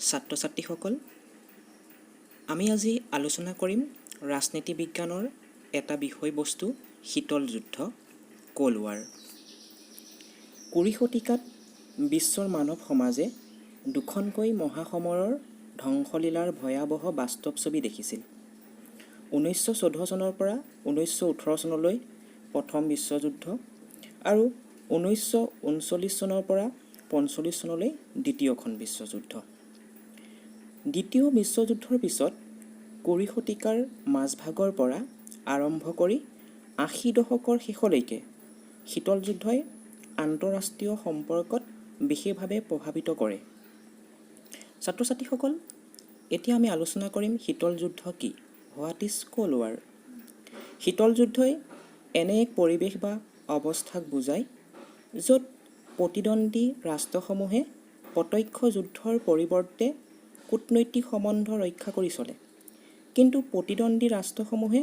ছাত্ৰ ছাত্ৰীসকল, আমি আজি আলোচনা কৰিম ৰাজনীতি বিজ্ঞানৰ এটা বিষয়বস্তু, শীতল যুদ্ধ, ক'ল্ড ৱাৰ। 20 শতিকাত বিশ্বৰ মানৱ সমাজে দুখনকৈ মহাসমৰৰ ধ্বংসলীলাৰ ভয়াৱহ বাস্তৱ ছবি দেখিছিল। 1914 চনৰ পৰা 1918 চনলৈ প্ৰথম বিশ্বযুদ্ধ আৰু 1939 চনৰ পৰা 45 চনলৈ দ্বিতীয়খন বিশ্বযুদ্ধ। দ্বিতীয় বিশ্বযুদ্ধৰ পিছত 20 শতিকাৰ মাজভাগৰ পৰা আৰম্ভ কৰি 80 দশকৰ শেষলৈকে শীতল যুদ্ধই আন্তঃৰাষ্ট্ৰীয় সম্পৰ্কত বিশেষভাৱে প্ৰভাৱিত কৰে। ছাত্ৰ ছাত্ৰীসকল, এতিয়া আমি আলোচনা কৰিম শীতল যুদ্ধ কি। What is Cold War? শীতল যুদ্ধই এনে এক পৰিৱেশ বা অৱস্থাক বুজায়, য'ত প্ৰতিদ্বন্দ্বী ৰাষ্ট্ৰসমূহে প্ৰত্যক্ষ যুদ্ধৰ পৰিৱৰ্তে কূটনৈতিক সম্বন্ধ ৰক্ষা কৰি চলে, কিন্তু প্ৰতিদ্বন্দ্বী ৰাষ্ট্ৰসমূহে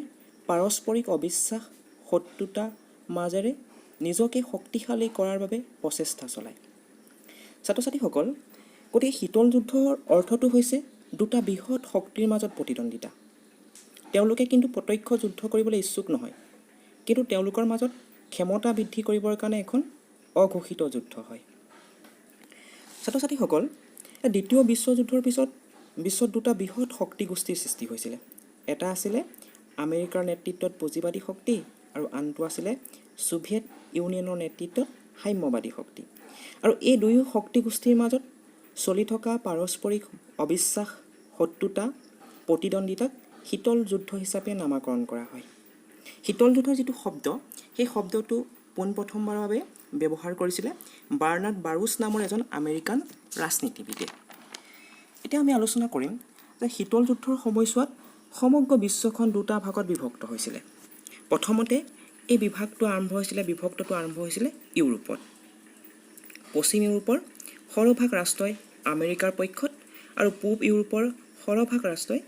পাৰস্পৰিক অবিশ্বাস, শত্ৰুতা মাজেৰে নিজকে শক্তিশালী কৰাৰ বাবে প্ৰচেষ্টা চলায়। ছাত্ৰ ছাত্ৰীসকল, গতিকে শীতল যুদ্ধৰ অৰ্থটো হৈছে দুটা বৃহৎ শক্তিৰ মাজত প্ৰতিদ্বন্দ্বিতা। তেওঁলোকে কিন্তু প্ৰত্যক্ষ যুদ্ধ কৰিবলৈ ইচ্ছুক নহয়, কিন্তু তেওঁলোকৰ মাজত ক্ষমতা বৃদ্ধি কৰিবৰ কাৰণে এখন অঘোষিত যুদ্ধ হয়। ছাত্ৰ ছাত্ৰীসকল, দ্বিতীয় বিশ্বযুদ্ধৰ পিছত বিশ্বত দুটা বৃহৎ শক্তি গোষ্ঠীৰ সৃষ্টি হৈছিলে। এটা আছিলে আমেৰিকাৰ নেতৃত্বত পুঁজিবাদী শক্তি আৰু আনটো আছিলে ছোভিয়েট ইউনিয়নৰ নেতৃত্বত সাম্যবাদী শক্তি। আৰু এই দুয়ো শক্তি গোষ্ঠীৰ মাজত চলি থকা পাৰস্পৰিক অবিশ্বাস, শত্ৰুতা, প্ৰতিদ্বন্দ্বিতাক শীতল যুদ্ধ হিচাপে নামাকৰণ কৰা হয়। শীতল যুদ্ধৰ যিটো শব্দ, সেই শব্দটো পোনপ্ৰথমবাৰৰ বাবে ব্যৱহাৰ কৰিছিলে বাৰ্নাৰ্ড বাৰুচ নামৰ এজন আমেৰিকান ৰাজনীতিবিদে। এতিয়া আমি আলোচনা কৰিম যে শীতল যুদ্ধৰ সময়ছোৱাত সমগ্ৰ বিশ্বখন দুটা ভাগত বিভক্ত হৈছিলে। প্ৰথমতে এই বিভাগটো আৰম্ভ হৈছিলে, বিভক্তটো আৰম্ভ হৈছিলে ইউৰোপত। পশ্চিম ইউৰোপৰ সৰহভাগ ৰাষ্ট্ৰই আমেৰিকাৰ পক্ষত আৰু পূব ইউৰোপৰ সৰহভাগ ৰাষ্ট্ৰই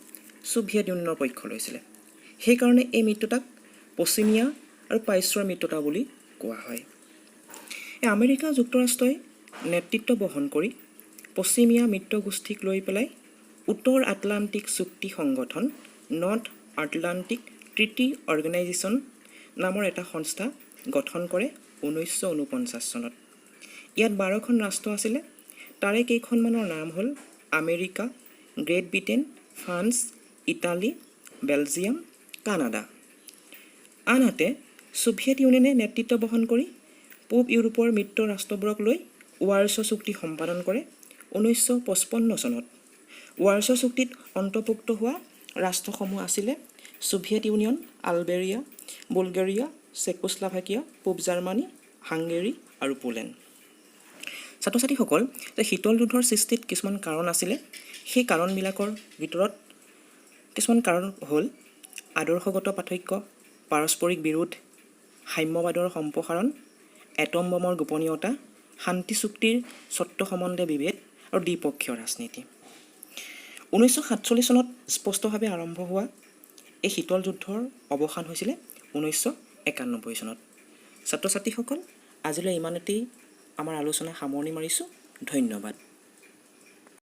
ছোভিয়েট ইউনিয়নৰ পক্ষ লৈছিলে। সেইকাৰণে এই মিত্ৰতাক পশ্চিমীয়া আৰু প্ৰাচ্যৰ মিত্ৰতা বুলি কোৱা হয়। এই আমেৰিকা যুক্তৰাষ্ট্ৰই নেতৃত্ব বহন কৰি পশ্চিমীয়া মিত্ৰগোষ্ঠীক লৈ পেলাই উত্তৰ আটলাণ্টিক চুক্তি সংগঠন, নৰ্থ আটলাণ্টিক ট্ৰিটি অৰ্গেনাইজেশ্যন নামৰ এটা সংস্থা গঠন কৰে 1949 চনত। ইয়াত 12খন ৰাষ্ট্ৰ আছিলে। তাৰে কেইখনমানৰ নাম হ'ল America, great Britain, France, Italy, Belgium, Canada. আনহাতে ছোভিয়েট ইউনিয়নে নেতৃত্ব বহন কৰি পূব ইউৰোপৰ মিত্ৰ ৰাষ্ট্ৰবোৰক লৈ ৱাৰ্ছ চুক্তি সম্পাদন কৰে 1955 চনত। ৱাৰ্ছ চুক্তিত অন্তৰ্ভুক্ত হোৱা ৰাষ্ট্ৰসমূহ আছিলে ছোভিয়েট ইউনিয়ন, আলবেৰিয়া, বুলগেৰিয়া, চেকোস্লাভাকিয়া, পূব জাৰ্মানী, হাংগেৰী আৰু পোলেণ্ড। ছাত্ৰ ছাত্ৰীসকল, যে শীতল যুদ্ধৰ সৃষ্টিত কিছুমান কাৰণ আছিলে, সেই কাৰণবিলাকৰ ভিতৰত কিছুমান কাৰণ হ'ল আদৰ্শগত পাৰ্থক্য, পাৰস্পৰিক বিৰোধ, সাম্যবাদৰ সম্প্ৰসাৰণ, এটম বমৰ গোপনীয়তা, শান্তি চুক্তিৰ চৰ্ত সম্বন্ধে বিভেদ আৰু দ্বিপক্ষীয় ৰাজনীতি। 1947 চনত স্পষ্টভাৱে আৰম্ভ হোৱা এই শীতল যুদ্ধৰ অৱসান হৈছিলে 1991 চনত। ছাত্ৰ ছাত্ৰীসকল, আজিলৈ ইমানতেই আমাৰ আলোচনা সামৰণি মাৰিছোঁ। ধন্যবাদ।